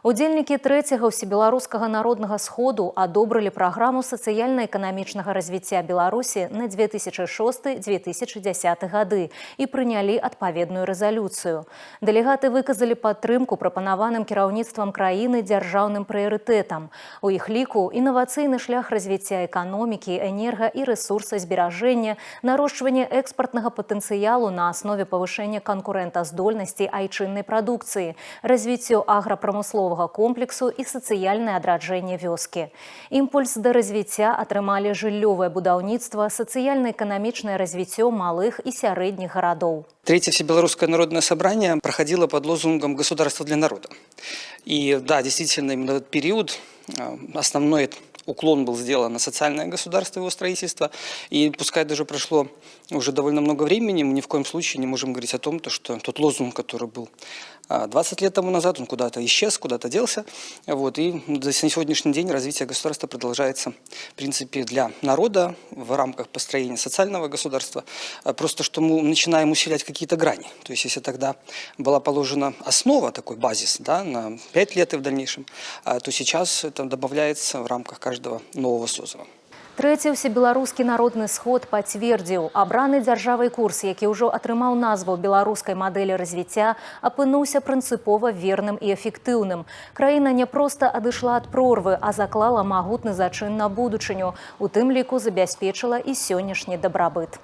Удзельнікі трэцяга ўсебеларускага народнага сходу адобрылі праграму сацыяльна-эканамічнага развіцця Беларусі на 2006-2010 гады і прынялі адпаведную рэзалюцыю. Дэлегаты выказалі падтрымку прапанаваным кіраўніцтвам краіны дзяржаўным прыярытэтам. У іх ліку інавацыйны шлях развіцця эканомікі, энерга і рэсурсазберажэння, нарошчванне экспартнага патэнцыялу на аснове павышэння канкурэнтаздольнасці айчыннай прадукцыі, развіццё аграпрамысловага комплексу і сацыяльнае адраджэнне вёскі. Імпульс да развіцця атрымалі жыллёвае будаўніцтва, сацыяльна-эканамічнае развіццё малых і сярэдніх гарадоў. Третье Всебелорусское народное собрание проходило под лозунгом «Государство для народа». И да, действительно, именно этот период основной уклон был сделан на социальное государство, его строительство. И пускай даже прошло уже довольно много времени, мы ни в коем случае не можем говорить о том, то, что тот лозунг, который был 20 лет тому назад, он куда-то исчез, куда-то делся. Вот, и на сегодняшний день развитие государства продолжается, в принципе, для народа в рамках построения социального государства. Просто что мы начинаем усилять какие-то грани. То есть, если тогда была положена основа, такой базис, да, на 5 лет и в дальнейшем, то сейчас это добавляется в рамках каждого нового созыва. Трэці ўсебеларускі народны сход пацвердзіў: абраны дзяржавай курс, які ўжо атрымаў назву беларускай мадэлі развіцця, апынуўся прынцыпова верным і эфектыўным. Краіна не проста адышла ад прорвы, а заклала магутны зачын на будучыню, у тым ліку забяспечыла і сённяшні дабрабыт.